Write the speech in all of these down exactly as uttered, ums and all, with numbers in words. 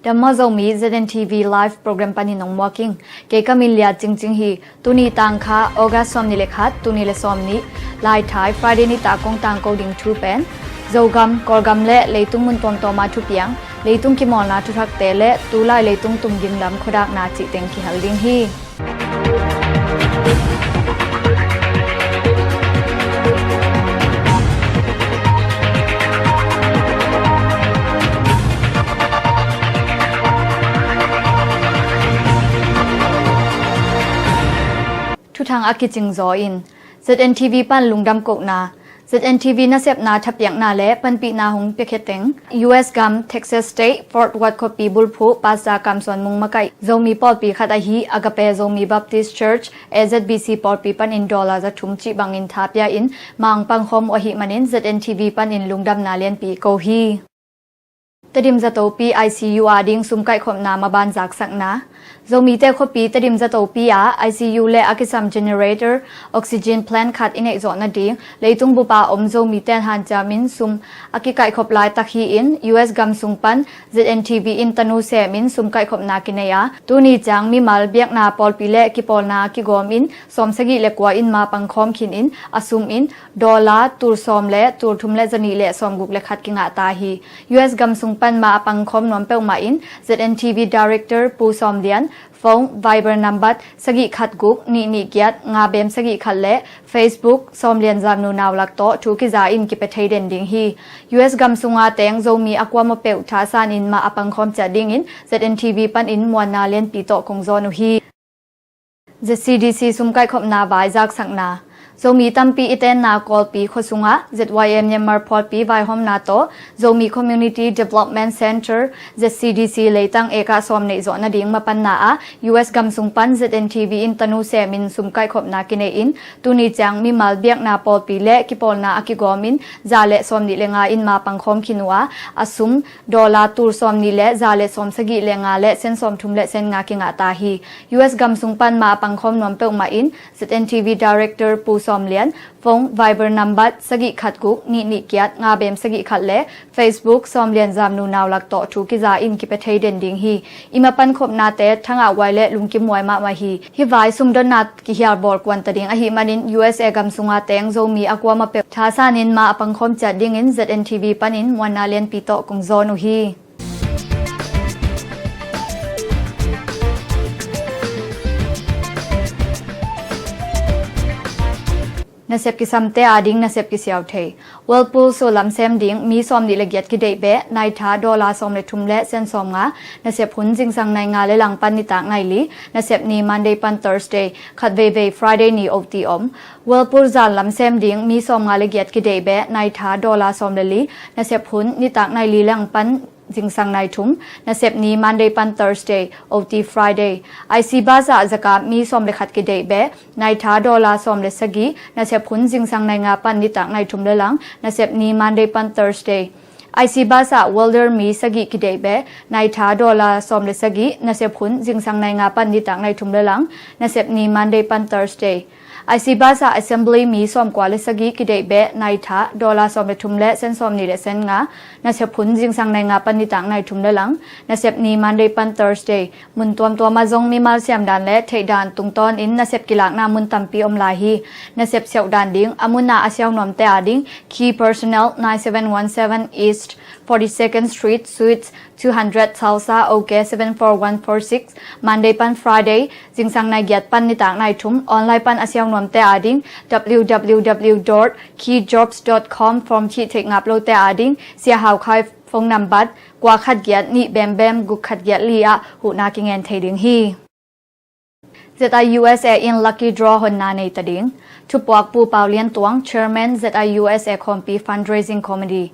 Dam maw Zomi, Z N T V Live Program panin ong muak ing. Kei ka min Lia Cingcing hi. Tuni tangkha August sawmnih le khat, tuni le sawmnih, Laithai, Friday nitak kong tangko ding thu pen Zogam, Kawlgam le leitung mun tuamtuama thupiang, leitung kimawlna thuthakte le tulai leitung tumging lam khuadakna cih teng kihel ding hi. Thuthang a kicing zaw in, Z N T V pan lungdam kohna. Z N T V nasepna thapiakna le panpihna hong piakhia teng, U S gam Texas State Fort Worth khuapi bulphuh Pastor Kam Suan Mung makaih Zomi pawlpi khat ahi Agape Zomi Baptist Church, A Z B C pawlpi panin dollar za thum cih bangin tha pia in ma ong pangkhawm uh ahih manin Z N T V panin lungdamna lianpi ko hi. Tedim zatopi I C U ading sum kaihkhopna maban zaksakna. Zomite khuapi Tedim zatopi ah I C U le a kisam generator, oxygen plant khat i neih zawh nading leitung bup a om Zomite hanciam in sum a kikaihkhop laitak hi-in U S gam sung pan Z N T V in tanu sem in sum kaihkhopna kinei a, tuni ciang mimal biakna pawlpi le kipawlna a kigawm in sawmsagih le kua in ma pangkhawm khin in a sum in dollar tul sawm le tul thum le zanih le sawmguk le khat kingah ta hi. U S gam sung pan ma a pangkhawm nuam peuhmah in Z N T V Director Pu Sawm Lian, phone, Viber number sagih khat guk nih nih giat nga bem sagih khat le Facebook Sawm Lian Zamnu Naulak tawh thu kiza in kipia thei den ding hi. U S gam sunga teng Zomi a kuamah peuh thasan in ma a pangkhawm ciat dingin Z N T V panin muanna lianpi tawh kong zawn uh hi. Z C D C sum kaihkhopna vai zaksakna. Zomi tampi i tenna Kawlpi khua sungah Z Y M Myanmar phualpi vaihawmna tawh Zomi Community Development Centre, Z C D C leitang eka sawm neih zawh nading mapanna ah U S gam sung pan Z N T V in tanu sem in sum kaihkhopna kinei in tuni ciang mimal biakna pawlpi le kipawlna a kigawm in za le sawmnih le nga in ma pangkhawm khin uh a, a sum dollar tul sawmnih le za le sawmsagih le nga le sen sawmthum le sen nga kingah ta hi. U S gam sung pan ma a pangkhawm nuam peuhmah in Z N T V Director Pu Sawm Lian, phone, Viber number sagih khat guk nih nih giat nga bem sagih khat le Facebook Sawm Lian Zamnu Naulak tawh thu kiza in kipia thei den ding hi. I ma pankhopnate thangah huai le lungkim huai mahmah hi. Hih vai sumdonna kihial bawl kuan ta ding ahih manin U S A gam sunga teng Zomi a kuamah peuh thasan in ma a pangkhawm ciat dingin Z N T V panin muanna lianpi tawh kong zawn uh hi. Nasep kisamte ading nasep kisiau thei. Whirlpool sullam sem ding mi sawmnih le giat kideih beh, naitha dollar sawm le thum le sen sawmnga, nasep hun zingsang nai nga le lang pan nitak nai li, nasep ni Monday pan Thursday, khatveivei Friday ni O T om. Whirlpool zallam sem ding mi sawmnga le giat kideih beh, naitha dollar sawm le li, nasep hun nitak nai li lang pan zingsang nai thum, nasep ni Monday pan Thursday, O T Friday. I C bus ah zakam mi sawm le khat kideih beh, naitha dollar sawm le sagih, nasep hun zingsang nai nga pan nitak nai thum le lang, nasep ni Monday pan Thursday. I C bus ah welder mi sagih kideih beh, naitha dollar sawm le sagih, nasep hun zingsang nai nga pan nitak nai thum le lang, nasep ni Monday pan Thursday. I C bus ah assembly mi sawmkua le sagih kideih beh, naitha dollar sawm le thum le sen sawmnih le sen nga, nasep hun zingsang nai nga pan nitak nai thum le lang, nasep ni Monday pan Thursday. Mun tuamtuam ah zong mimal siamdan le theihdan tungtawn in nasep kilakna mun tampi om lai hi. Nasep siauhdan ding a mun a a siau nuamte ading, Key Personnel, nine seven one seven East forty-second Street, Suites two hundred, Tulsa, OK seven four one four six, Monday pan Friday, zingsang nai giat pan nitak nai thum. Online pan a siau nuamte ading, W W W dot key jobs dot com, form khih theih ngap lote ading, Sia Hau Khai phone number, kua khat giat nih bem bem guk khat giat li ah huhna kingen thei ding hi. Z I U S A in lucky draw honna nei ta ding. Thupuak Pu Pau Lian Tuang, Chairman, Z I U S A Khawmpi Fundraising Committee.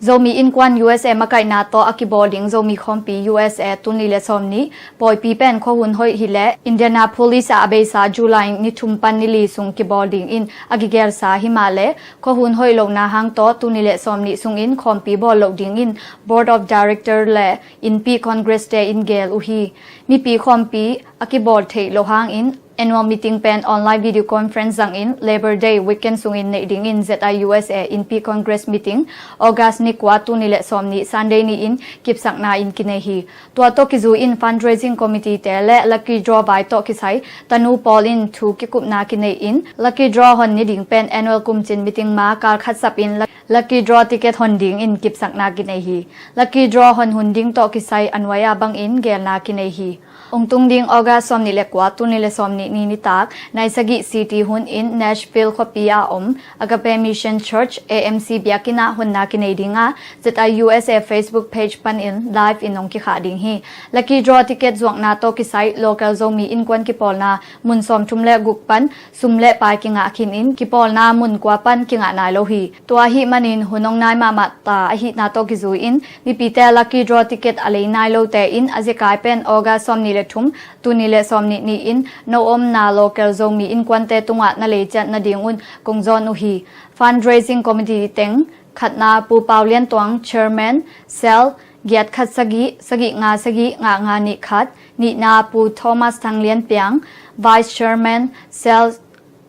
Zomi Innkuan U S A makaihna tawh a kibawl ding Zomi Khawmpi U S A tuni le sawmnih, pawipi pen khuahun hoih hileh Indianapolis ah a beisa July ni thum pan ni li sung kibawl dingin a kigelsa hi mah leh, khuahun hoih lohna hang tawh tuni le sawmnih sungin khawmpi bawl loh dingin Board of Director le innpi Congress te in gel uh hi. Mipi khawmpi a kibawl theih loh hangin Annual meeting pen online video conference zangin Labor Day weekend sungin neih dingin Z I U S A Innpi Congress meeting August ni kua, tul nih le sawmnih Sunday ni-in kipsakna in kinei hi. Tua tawh kizui in fundraising committee te le lucky draw vai tawh kisai tanu pawl in thu kikupna kinei in, lucky draw hon ni ding pen annual kumcin meeting ma kal khat sap in lucky draw ticket hon dingin kipsakna kinei hi. Lucky draw hon hun ding tawh kisai a nuai-a bangin gelna kinei hi. Ong tung ding August sawmnih le kua, tul nih le sawmnih ni nitak nai sagih C T hun in Nashville khuapi a om Agape Mission Church, A M C biakinn ah honna kinei ding a, Z I U S A Facebook page panin live in ong kikhah ding hi. Lucky draw ticket zuakna tawh kisai local Zomi Innkuan kipawlna mun sawmthum le guk pan sum le pai kingah khin in, kipawlna mun kua pan kingah nai lo hi. Tua ahih manin hun ong nai mahmah ta ahihna tawh kizui in mipite lucky draw ticket a lei nai lote in a zekai pen August sawmnih le thum, tul nih le sawmnih ni-in no omna local Zomi Innkuante tungah na lei ciat nadingun kong zawn uh hi. Fundraising committee teng: khatna Pu Pau Lian Tuang, chairman, cell giat khat sagih, sagih nga sagih, nga nga nih khat. Nihna Pu Thomas Thang Lian Piang, vice chairman, cell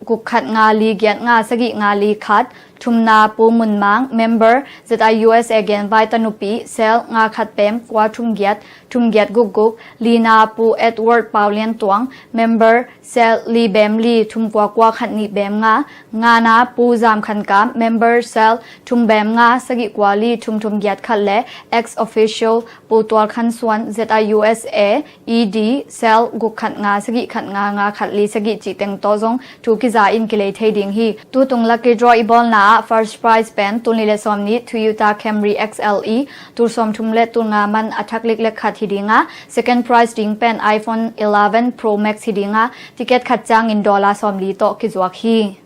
guk khat nga li giat nga sagih nga li khat. Thumna Pu Mun Mang, member, Z I U S A Genvai Tanupi, cell nga khat pem, kua thum giat, thum giat guk guk. Lina Pu Edward Pau Lian Tuang, member, cell li bem li, thum kua kua khat nih bem nga. Ngana Pu Zam Khan Kam, member, cell thum bem nga sagih kua li, thum thum giat khat, le ex officio Pu Tual Khan Suan, Z I U S A E D, cell guk khat nga sagih khat nga nga khat li sagih cih teng tawh zong thu kiza in kilei thei ding hi. Tutung lucky draw i bawlna ah first prize pen tul nih le sawmnih Toyota Camry X L E, tul sawmthum le tul nga man a thak liklek khat hi ding a, second prize ding pen iPhone eleven Pro Max hi ding a, ticket khat ciangin dollar sawmli tawh kizuak hi.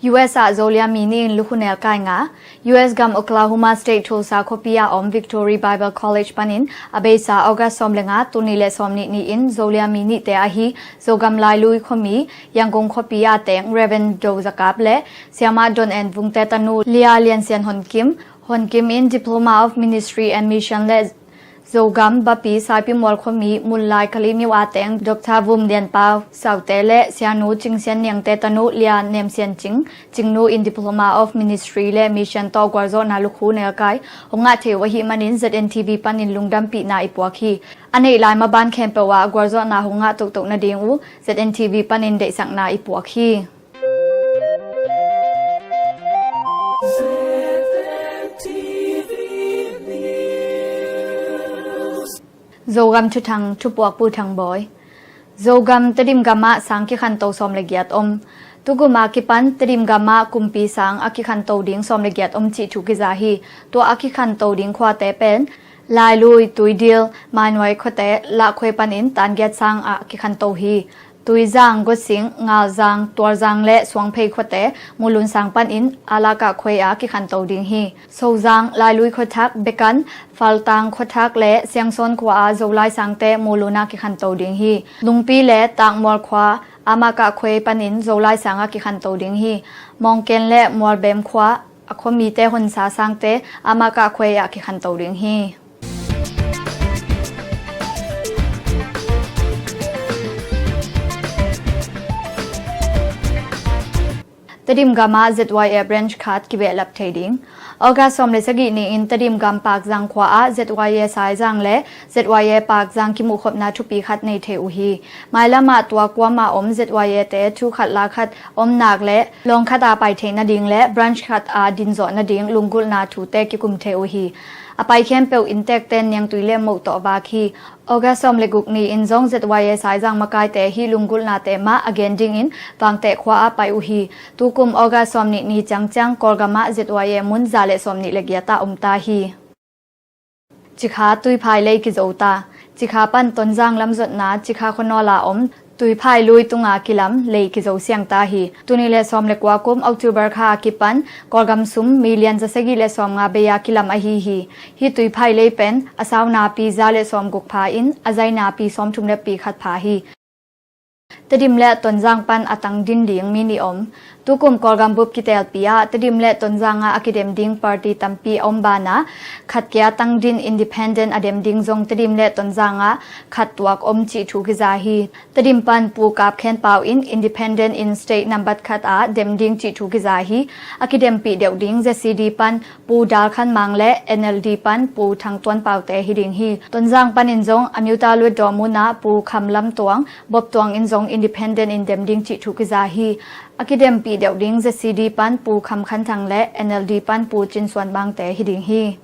U S ah Zolia mi ni-in lukhu nelkai nga. U S gam Oklahoma State Tulsa khuapi a om Victory Bible College panin a beisa August sawm le nga, tul nih le sawmnih ni-in Zolia mi nihte ahi Zogam Lailui khuami, Yangon khuapi a teng Reverend Do Za Kap le Siamah Don En Vungte tanu Lia Lian Sian Hon Kim, Hon Kim in Diploma of Ministry and Mission le Zogam Bapi Saipimual khuami Munlai Kalimyo a teng Doctor Vum Lian Pau Saute le Sianu Cing Sian Niangte tanu Lia Nem Sian Cing, Cingnu in Diploma of Ministry le Mission tawh gualzawhna lukhu nelkai hong ngah thei uh ahih manin Z N T V panin lungdampihna i puak hi. A neih lai maban khempeuh ah gualzawhna hong ngah tohtoh nading uh Z N T V panin deihsakna i puak hi. Zogam Thuthang, thupuak Pu Thang Bawi. Zogam Tedim gamah sang kikhanto sawm le giat om. Tukum a kipan Tedim gamah kumpi sang a kikhanto ding sawm le giat om cih thu kiza hi. Tua a kikhanto ding khuate pen Lailui, Tuidil, Mainuai khuate Lahkhuai panin tan giat sang a kikhanto hi. Tuizang, Gosing, Ngalzang, Tualzang le Suangphei khuate Mulun sang panin Alakah khuai ah kikhanto ding hi. Sozang, Lailui khuathak Bekan, Faltang khuathak le Siangsawn khua a Zolai sangte Mulun ah kikhanto ding hi. Lungpi le Takmual khua Amakah khuai panin Zolai sang ah kikhanto ding hi. Mawngken le Mualbem khua a khuamite Honsa sangte Amakah khuai ah kikhanto ding hi. Tedim gamah Z Y A branch khat kibehlap thei ding. August sawm le sagih ni-in Tedim gam Pakzang khua ah Z Y A Saizang le Z Y A Pakzang kimuhkhopna thupi khat nei thei uh hi. Mailam ah tua kuamah om Z Y A te thu khat la khat om nak le lawng khat a pai theih nading le branch khat a din zawh nading lunggulhna thute kikum thei uh hi. A pai khempeuh inntekte'n niangtui le moh tawh vak hi. August sawm le guk ni-in zong Z Y A Saizang makaite hih lunggulhnate mah a gen dingin Vangteh khua ah pai uh hi. Tukum August sawmnih ni ciangciang Kawlgam ah Z Y A mun za le sawmnih le giat ah om ta hi. Cikha Tuiphai lei kizo ta. Cikha pan Tonzang lam zotna Cikha khuanawl a om Tuiphai lui tunga kilam lei kizo siang ta hi. Tul nih le sawm le kua kum October kha a kipan Kawlgam sum million za sagih le sawmnga bei a kilam ahi hi. Hih Tuiphai lei pen a sau napi za le sawmguk pha in a zai napi sawmthum le pi khat pha hi. Tedim le Tonzang pan a tang din ding mi nih om. Tukum Kawlgam bup kitelpi ah Tedim le Tonzang ah a kidem ding party tampi a om banah khat kia tang din independent a dem ding zong Tedim le Tonzang ah khat tuak om cih thu kiza hi. Tedim pan Pu Kap Khen Pau in independent in state nambat khat ah dem ding cih thu kiza hi. A kidempih deuh ding Z C D pan Pu Dal Khan Mang le N L D pan Pu Thang Tuan Pau te hi ding hi. Tonzang panin zong a miuta luat dawh munah Pu Kham Lam Tuang, Bob Tuang in zong independent in dem ding cih thu kiza hi. A kidempih deuh ding Z C D pan Pu Kham Khan Thang le N L D pan Pu Cin Suan Mang te hi ding hi.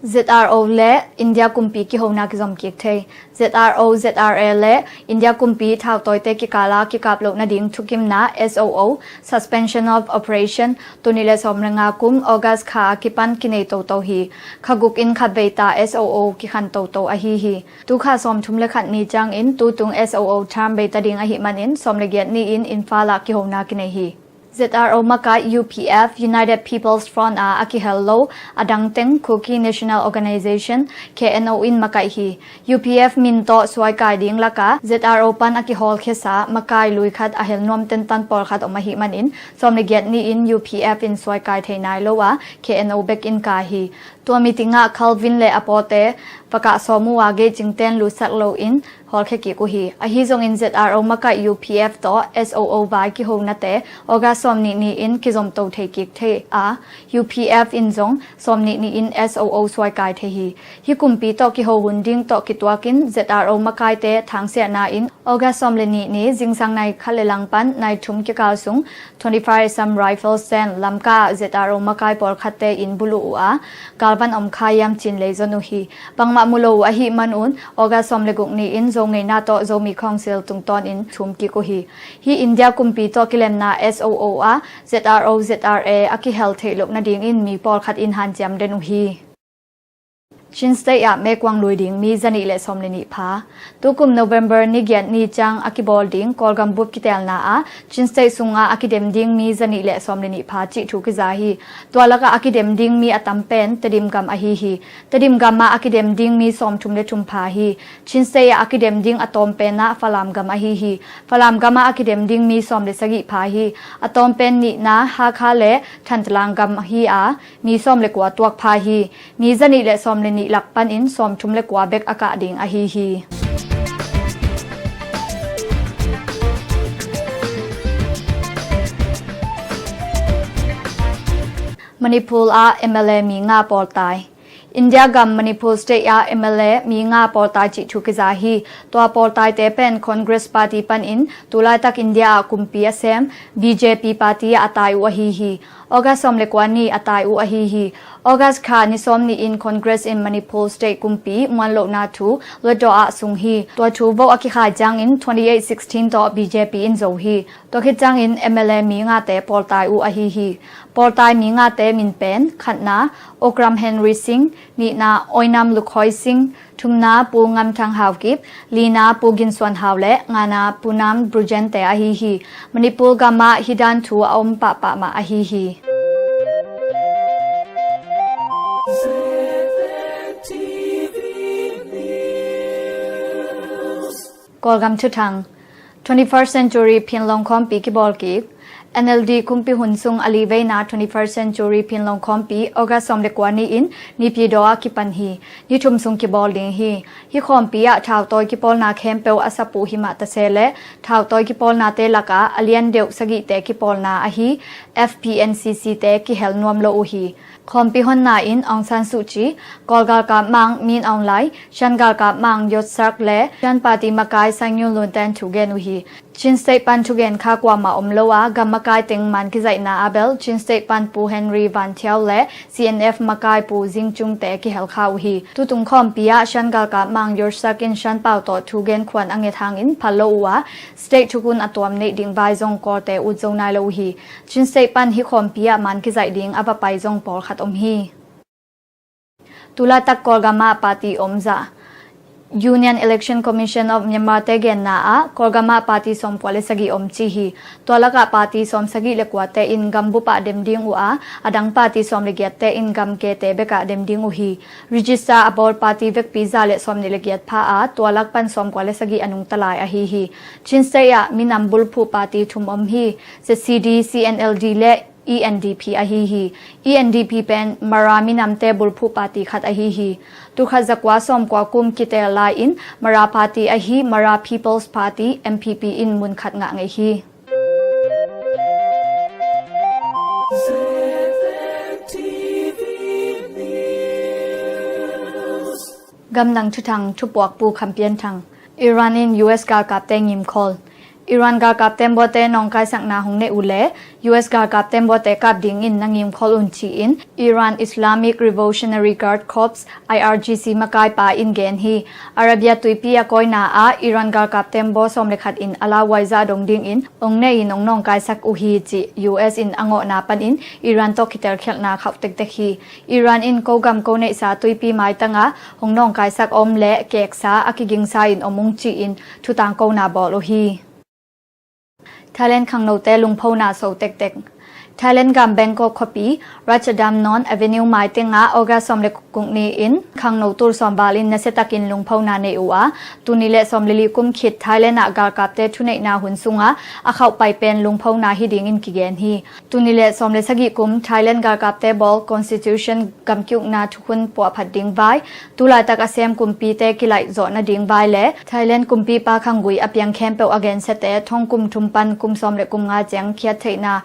Z R O le India kumpi kihona kizom kik thei. Z R O, Z R A le India kumpi thautawite kikala kikap loh nading thukimna S O O, Suspension of Operation, tuni le sawm le nga kum August kha a kipan kinei toto hi. Kha guk in khat vei ta S O O kikhan toto ahi hi. Tu kha sawm thum le khat ni ciangin tutung S O O term bei ta ding ahih manin sawm le giat ni in Imphal ah kihona kinei hi. Z R O makaih U P F, United People's Front a a kihel lo a dang teng Kuki National Organization, K N O in makaih hi. U P F min tawh suaikai ding lakah Z R O pan a kihawlkhiasa makai lui khat a hel nuam tentan pawlkhat om ahih manin sawm le giat ni in U P F in suaikai thei nai lo a K N O bek in kai hi. Tua meeting ah Calvin le a pawte va kah sawm uh a gei cingten lutsak loin hawlkhia kik uh hi. Ahi zongin Z R O makaih U P F tawh S O O vai kihonate August sawm nih ni in kizomto thei kik thei a, U P F in zong sawm nih ni in S O O suaikai thei hi. Hih kumpi tawh kiho hun ding tawh kituakin Z R O makaite thangsiahna in August sawm le nih ni zingsang nai khat le lang pan nai thum kikal sung twenty-five Assam Rifles ten Lamka ah Z R O makai pawlkhatte in buluh uh a, galvan om kha hiam cin leizon uh hi. Bangmah mu lo uh ahih manun August sawm le guk ni in Zo ngeina tawh Zomi Council tungtawnin thum kik uh hi. Hih India kumpi tawh kilemna S O O ah Z R O, Z R A a kihel theih loh nadingin mi pawlkhat in hanciam den uh hi. Chin State ah mekuang lui ding mi zanih le sawm le nih pha. Tukum November ni giat ni ciang a kibawl ding Kawlgam bup kitelna ah Chin State sungah a kidem ding mi zanih le sawm le nih pha cih thu kiza hi. Tua lakah a kidem ding mi a tam pen Tedim gam ahi hi. Tedim gam ah a kidem ding mi sawm thum le thum pha hi. Chin State ah a kidem ding a tawm pen ah Falam gam ahi hi. Falam gam ah a kidem ding mi sawm le sagih pha hi. A tawm pen nihna Hakha le Thantlang gam hi a, mi sawm le kua tuak pha hi. Mi zanih le sawm le nih lak panin sawm thum le kua bek a kah ding ahi hi. Manipur ah M L A mi nga pawltai. India gam Manipur State ah M L A mi nga pawltai cih thu kiza hi. Tua pawltaite pen Congress Party panin tulaitak India ah kumpi a sem B J P party ah a tai uh ahi hi. August sawm le kua ni a tai uh ahi hi. August kha ni sawm ni in Congress in Manipur State kumpi muan lohna thu luatdawh ah sung hi. Tua thu vote a kikhai ciangin twenty-eight sixteen tawh B J P in zo hi. Tua khit ciangin M L A mi ngate pawltai uh ahi hi. Pawltai mi ngate min pen khatna Okram Henry Singh, nihna Oinam Lukhoi Singh, thumna Pu Ngam Thang Hau Kip, lina Pu Gin Suan Hau le ngana Pu Nam Brujen te ahi hi. Manipur gam ah hih dan thu a om pahpah mah ahi hi. Kawlgam thuthang. Twenty-first Century Phinlong Khawmpi kibawl kik. N L D kumpi hun sung a li veina Twenty-first Century Phinlong Khawmpi August sawm le kua ni in Naypyidaw ah kipan hi. Ni thum sung kibawl ding hi. Hih khawmpi ah thautawi kipawlna khempeuh a sap uh himah ta se le thautawi kipawlnate lakah a lian deuh sagihte kipawlna ahi F P N C C te kihel nuam lo uh hi. Khawmpi honna in Aung San Suu Kyi, Kawl galkap Maung Min Aung Hlaing, Shan galkap Maung Yot Sak le Shan Party makai San Yun Lun ten thugen uh hi. Chin State pan thugen kha kuamah om lo a, gam makai teng man kizaihna ah bel Chin State pan Pu Henry Van Thiau le C N F makai Pu Zing Cung te kihel kha uh hi. Tutung khawmpi ah Shan galkap Maung Yot Sak in Shan pau tawh thugen khuan a nget hangin phal lo uh a, state thukhun a tuam neih ding vai zong Kawlte ut zo nai lo uh hi. Chin State pan hih khawmpi ah man kizaih ding a va pai zong pawlkhat om hi. Tulaitak Kawlgam ah party om zah. Union Election Commission of Myanmar te genna ah Kawlgam ah party sawmkua le sagih om ci hi. Tua lakah party sawmsagih le kuate in gambup ah dem ding uh a, a dang party sawm le giatte in gamkete bekah dem ding uh hi. Register a bawl party vekpi za le sawmnih le giat pha a, tua lak pan sawmkua le sagih a nungta lai ahi hi. Chin State ah minam bulphuh party thum om hi. Z C D, C N L D le E N D P ahi hi. E N D P pen Mara minamte bulphuh party khat ahi hi. Tulkhat zakua sawmkua kum kiteel lai-in Mara party ahi Mara People's Party, M P P in mun khat ngah ngei hi. Gamdang thuthang, thupuakpu Kham Pian Thang. Iran in U S galkapte ngimkhawl. Iran galkap tembaw te nawngkaisakna hong neih uh leh U S galkap tembaw te kap dingin na ngimkhawl un ci-in Iran Islamic Revolutionary Guard Corps, I R G C makaipa in gen hi. Arabia tuipi a kawina ah Iran galkap tembaw sawm le khat in a lauhuai zah dong dingin hong neih in hong nawngkaisak uh hi cih U S in a ngawhna panin Iran tawh kitelkhialhna khauh tektek hi. Iran in ko gam ko neihsa tuipi maitang ah hong nawngkaisak a om leh keksa a kigingsa in om ung ci-in thutangkona bawl uh hi. Thailand khangnote lungphona so tektek. Thailand gam Bangkok khuapi Ratchadamnong Avenue maiteng ah August sawm le guk ni-in khangno tul sawm val in nasiatakin lungphona nei uh a, tuni le sawm le li kum khit Thailand ah galkapte thuneihna hun sungah a khauhpai pen lungphona hi dingin kigen hi. Tuni le sawm le sagih kum Thailand galkapte bawl Constitution gamki-ukna thukhun puahphat ding vai, tulaitak a sem kumpite kilaih zawh nading vai le Thailand kumpipa khanggui a piang khempeuh a gensiate thong kum thum pan kum sawm le kum nga ciang khiat theihna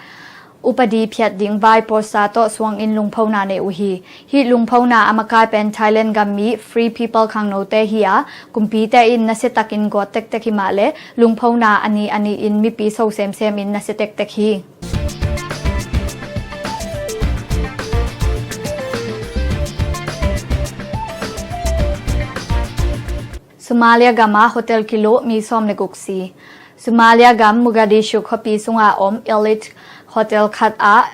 upadi phiat ding vai posa tawh suangin lungphona nei uh hi. Hih lungphona a makai pen Thailand gammi Free People khangnote hi a, kumpite in nasiatakin gawt tektek hi mah le lungphona a ni a ni-in mipi so semsem in nasia tektek hi. Somalia gam ah hotel kiluh mi sawm le guk si. Somalia gam Mogadishu khuapi sungah om Elite Hotel khat ah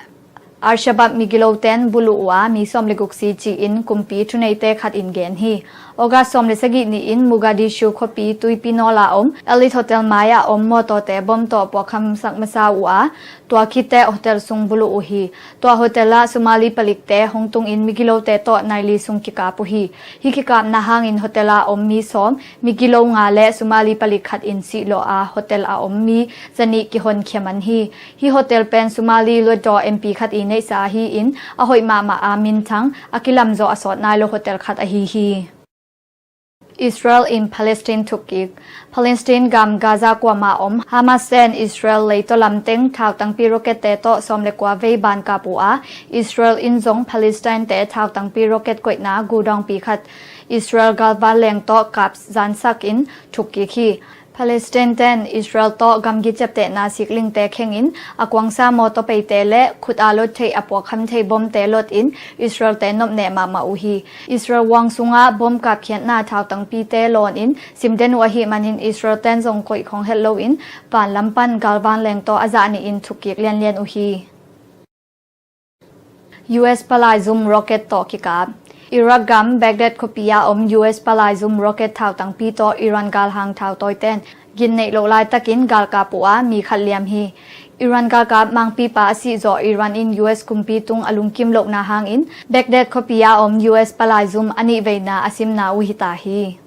Al-Shabaab migilote'n buluh uh a mi sawm le guk si ci-in kumpi thuneite khat in gen hi. August sawm le sagih ni-in Mogadishu khuapi tuipi nawl a om Elite Hotel mai-ah om mawtawte bom tawh puakkhamsak masa uh a, tua khit teh hotel sung buluh uh hi. Tua hotel ah Somali palikte hong tungin migilote tawh nai li sung kikap uh hi. Hih kikapna hangin hotel a om mi sawm, migilo nga le Somali palik khat in sihlawh a, hotel a om mi zanih kihonkhia man hi. Hih hotel pen Somali luatdaw M P khat i neihsa ahi-in a hoih mahmah a minthang a kilamzawh a sawt nai lo hotel khat ahi hi. Israel in Palestine thukkik. Palestine gam Gaza kuama om Hamas ten Israel leitaw lamteng thautangpi rocket-te tawh sawm le kua vei ban kap uh a, Israel in zong Palestine-te thautangpi rocket koihna gudawngpi khat Israel galvanleng tawh kap zansak in thukkik hi. Palestine ten Israel tawh gamgi ciaptehna siklingte khengin a kuangsa mawtaw peite le khut a lot theih a puakkham thei bomte lotin Israel-te nopneh mahmah uh hi. Israel huang sungah bom kapkhiatna thautangpite lawnin simden uh ahih manin Israel ten zong koih khong het loin vanlam pan galvanleng tawh a zah nihin thukkik lianlian uh hi. U S palaizum rocket tawh kikap. Iraq gam Baghdad khuapi a om U S palaizum rocket thautangpi tawh Iran galhang thautawiten gin neih loh laitakin galkap uh a mi khat liam hi. Iran galkap mangpipa a sihzawh Iran in U S kumpi tung a lungkim lohna hangin Baghdad khuapi a om U S palaizum a nihveina a simna uh hita hi.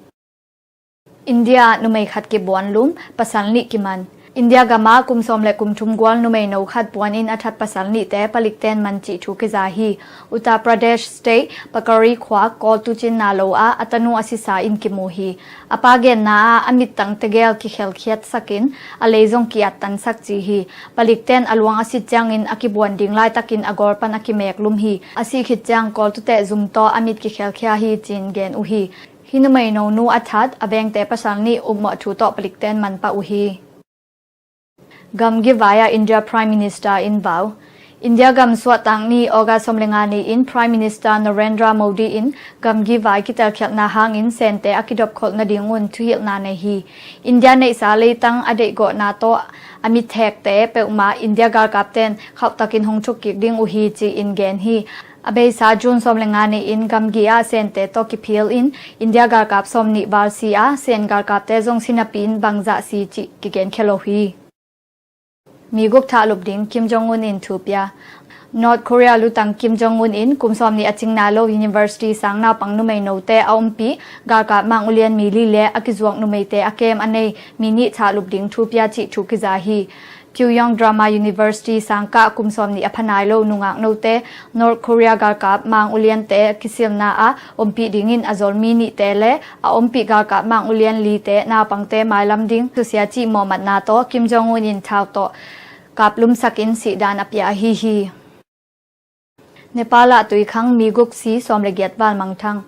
India numei khat kibuan lum, pasal nih kiman. India gam ah kum sawm le kum thum gual numei no khat buanin a that pasal nihte palikten man cih thu kiza hi. Uttar Pradesh State Pakari khua kawl tuucinna lo ah a tanu a sisa in kimu hi. A pa genna ah a mittang tegel kikhelkhiatsakin a lei zong ki-attansak ci hi. Palikten a luang a sit ciangin a kibuan ding laitakin a gawl pan a kimeeklum hi. A sih khit ciang kawltuteh zum tawh a mit kikhelkhia hi ci-in gen uh hi. Hih numei nonu a that a vengte pasal nih upmawh thu tawh palikten manpah uh hi. Gamgi vai ah India Prime Minister in vau. India gam suahtak ni August sawm le nga ni-in Prime Minister Narendra Modi in gamgi vai kitelkhialhna hangin sente a kidopkholh nadingun thuhilhna nei hi. India neihsa leitang a deihgawhna tawh a mithekte peuhmah India galkapten khauhtakin hong thukkik ding uh hi ci-in gen hi. A beisa June sawm le nga ni-in gamgi ah Sente tawh kiphil in India galkap sawm nih val si a, Sen galkapte zong sinapi in bangzah si cih kigenkhia lo hi. Mi guk thahlup ding Kim Jong Un in thu pia. North Korea lutang Kim Jong Un in kum sawm nih a cing nai lo university sang naupang numei note a ompih galkap mang ulian mi li le a kizuak numeite a kem a nei mi nih thahlup ding thu pia cih thu kiza hi. Pyongyang Drama University sangkah kum sawm nih a pha nai lo nungak note North Korea galkap mang uliante kisilna ah ompih dingin a zol mi nihte le a ompih galkap mang ulian lite naupangte mailam ding susia cih mawhmatna tawh Kim Jong Un in thau tawh kaplumsak in sihdan a pia ahi hi. Nepal ah tuikhang mi guk si, sawm le giat val mangthang.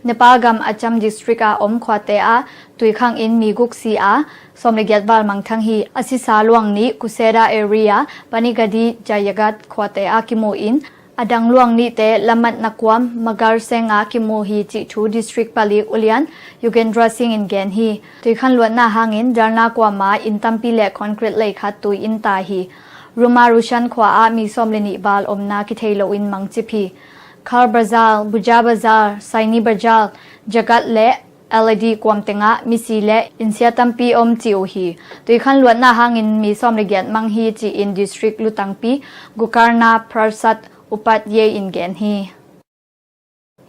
Nepal gam Acham district ah om khuate ah tuikhang in mi guk si a, sawm le giat val mangthang hi. A sisa luang nih Kuseda area Panigadi Jayagat khuate ah kimu in a dang luang nihte Lamat Nakuam Magar Seng ah kimu hi cih thu district palik ulian Yugendra Singh in gen hi. Tuikhan luatna hangin Darna kuama inn tampi le concrete lei khat tui in ta hi. Ruma Rushan khua ah mi sawm le nih val omna kithei loin mangcip hi. Khar Bazar, Buja Bazar, Saini Bazar, Jagat le L A D kuam tengah misi le innsia tampi om ci uh hi. Tuikhan luatna hangin mi sawm le giat mang hi ci-in district lutangpi Gokarna Prasad Upadhyay in gen hi.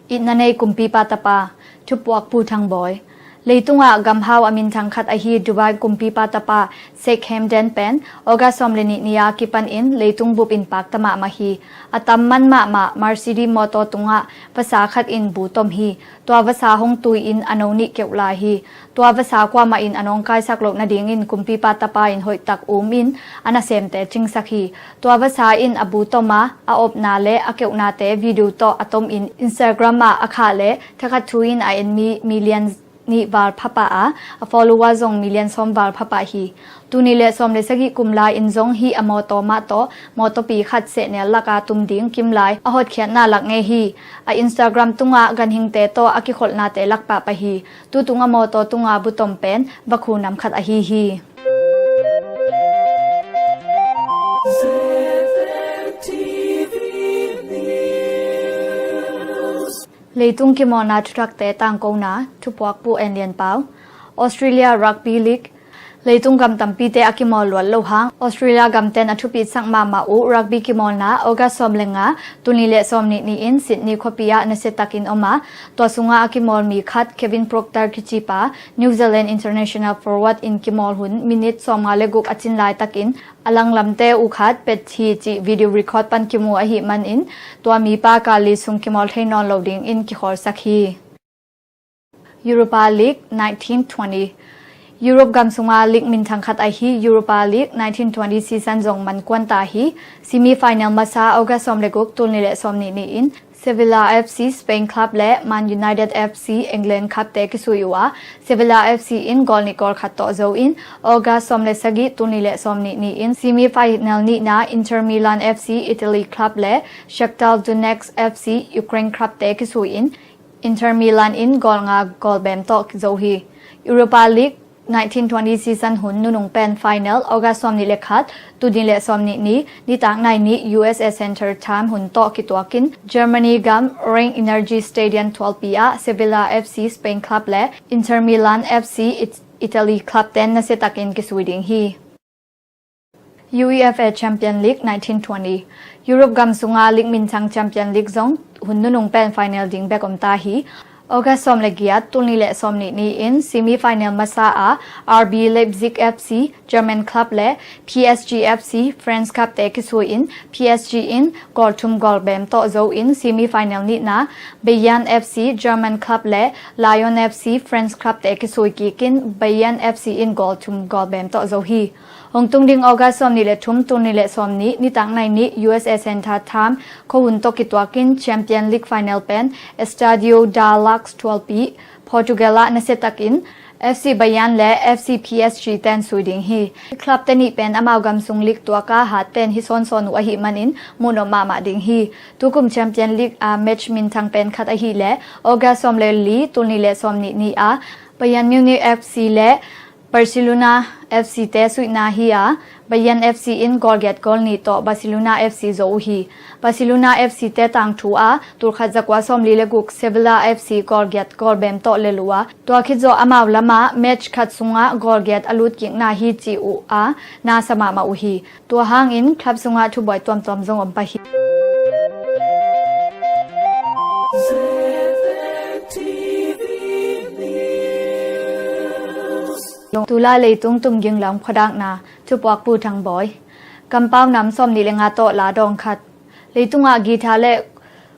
Itna nei kumpipa tapa, thupuakpu Thangbawi. Leitungah gamhau a minthang khat ahi Dubai kumpipa tapa Sheikh Hamdan pen August sawm le nih ni-a kipan in leitung bup in pakta mahmah hi. A tam man mahmah Mercedes mawtaw tungah vasa khat in bu tom hi. Tua vasa hong tui in a no nih keuh lai hi. Tua vasa kuamah in a nawngkaisak loh nadingin kumpipa tapa in hoihtak um in a nasemte cingsak hi. Tua vasa in a bu tom a, a opna le a keuhnate video tawh a tom in Instagram ah a khah le thakhat thu in a en mi million nih val phapah a, a follower zong million sawm val phapah hi. Tul nih le sawm le sagih kum lai in zong hih a mawtaw mah tawh mawtawpi khat sehnel laka tum ding kim lai a hotkhiatna lak ngei hi. A Instagram tungah ganhingte tawh a kikholhnate lak pahpah hi. Tutung a mawtaw tunga bu tom pen vakhu nam khat ahi hi. Leitung kimawlna thuthakte tangkona, thupuakpu En Lian Pau. Australia Rugby League. Leitung gam tampite a kimawl luat loh hang Australia gamten a thupitsak mahmah uh rugby kimawlna August sawm le nga, tul nih le sawm nih ni-in Sydney khuapi ah nasiatakin om a, tua sungah a kimawl mi khat Kevin Proctor kicipa New Zealand international forward in kimawl hun minit sawmnga le guk a cin laitakin a langlamte uh khat pet hi cih video record pan kimu ahih manin tua mipa kal li sung kimawl thei nawn lo dingin kikhawlsak hi. Europa League nineteen twenty. Europe gam sunga league minthang khat ahi Europa League nineteen twenty season zong man kuan ta hi. Semi final masa August sawm le guk, tul nih le sawm nih ni-in Sevilla F C Spain club le Man United F C England club te kisui uh a, Sevilla F C in goal nih goal khat tawh zo in August sawm le sagih, tul nih le sawm nih ni-in semi final nihna Inter Milan F C Italy club le Shakhtar Donetsk F C Ukraine club te kisui in Inter Milan in goal nga goal bem tawh zo hi. Europa League nineteen twenty season hun nunung pen final August sawm nih le khat, tul nih le sawm nih ni, nitak nai nih U S A Central Time hun tawh kituakin Germany gam Rhein Energy Stadium tualpi ah Sevilla F C Spain club le Inter Milan F C It- Italy club ten nasiatakin kisui ding hi. UEFA Champion League nineteen twenty. Europe gam sunga league minthang Champion League zong hun nunung pen final ding bek om ta hi. August sawm le giat, tul nih le sawm nih ni-in semi final masa a R B Leipzig F C German club le P S G F C French club te kisui in P S G in goal thum goal bem tawh zo in semi final nihna Bayern F C German club le Lyon F C French club te kisui kikin Bayern F C in goal thum goal bem tawh zo hi. Hong tung ding August sawm nih le thum, tul nih le sawm nih, nitak nai nih U S A Central Time khuahun tawh kituakin Champion League final pen Estadio da Luz tualpi Portugal ah nasiatakin F C Bayern le F C P S G ten sui ding hi. Club te nih pen amau gam sung league tuaka hat pen hi sawnsawn uh ahih manin muhnop mahmah ding hi. Tukum Champion League a match minthang pen khat ahih le August sawm le li, tul nih le sawm nih ni a Bayern Munich F C le Barcelona F C te suihna hi a, Bayern F C in goal giat goal nih tawh Barcelona F C zo uh hi. Barcelona F C te tangthu a, tulkhat zakua sawmli le guk Sevilla F C goal giat goal bem tawh lel uh a, tua khit zawh amau lamah match khat sungah goal giat a lutkikna hi ci uh a, na sa mahmah uh hi. Tua hangin club sungah thubuai tuamtuam zong om pah hi. Tulai leitung tumging lam khuadakna, thupuak Pu Thang Bawi. Kampau nam sawmnih le nga tawh la dawng khat. Leitungah guitar le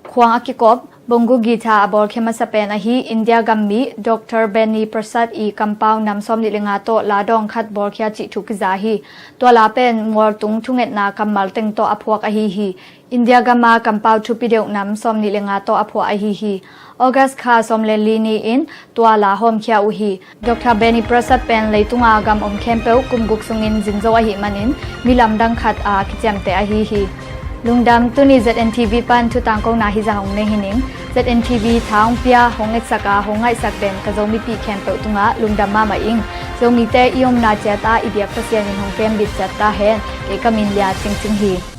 khuang a kikop, bongo guitar a bawlkhia masa pen ahi India gammi Doctor Benny Prasad i kampau nam sawmnih le nga tawh la dawng khat bawlkhia cih thu kiza hi. Tua la pen mualtung thungetna kammal teng tawh a phuak ahi hi. India gama kampau thupi deuh nam sawmnih le nga tawh a phuah ahi hi. August kha sawm le li ni-in tua la hawmkhia uh hi. Doctor Benny Prasad pen leitunga gam om khempeuh kum guk sungin zin zo ahih manin mi lamdang khat a kiciamteh ahi hi. Lungdam. Tuni Z N T V pan thutangkona hi zah hong nei hi ning. Z N T V tha hong pia, hong etsak a hong ngaihsak den ka Zomipih khempeuh tungah lungdam mahmah ing. Zomite i omna ciat ah i biak Pasian in hong kembit ciat ta hen. Kei ka min Lia Cingcing hi.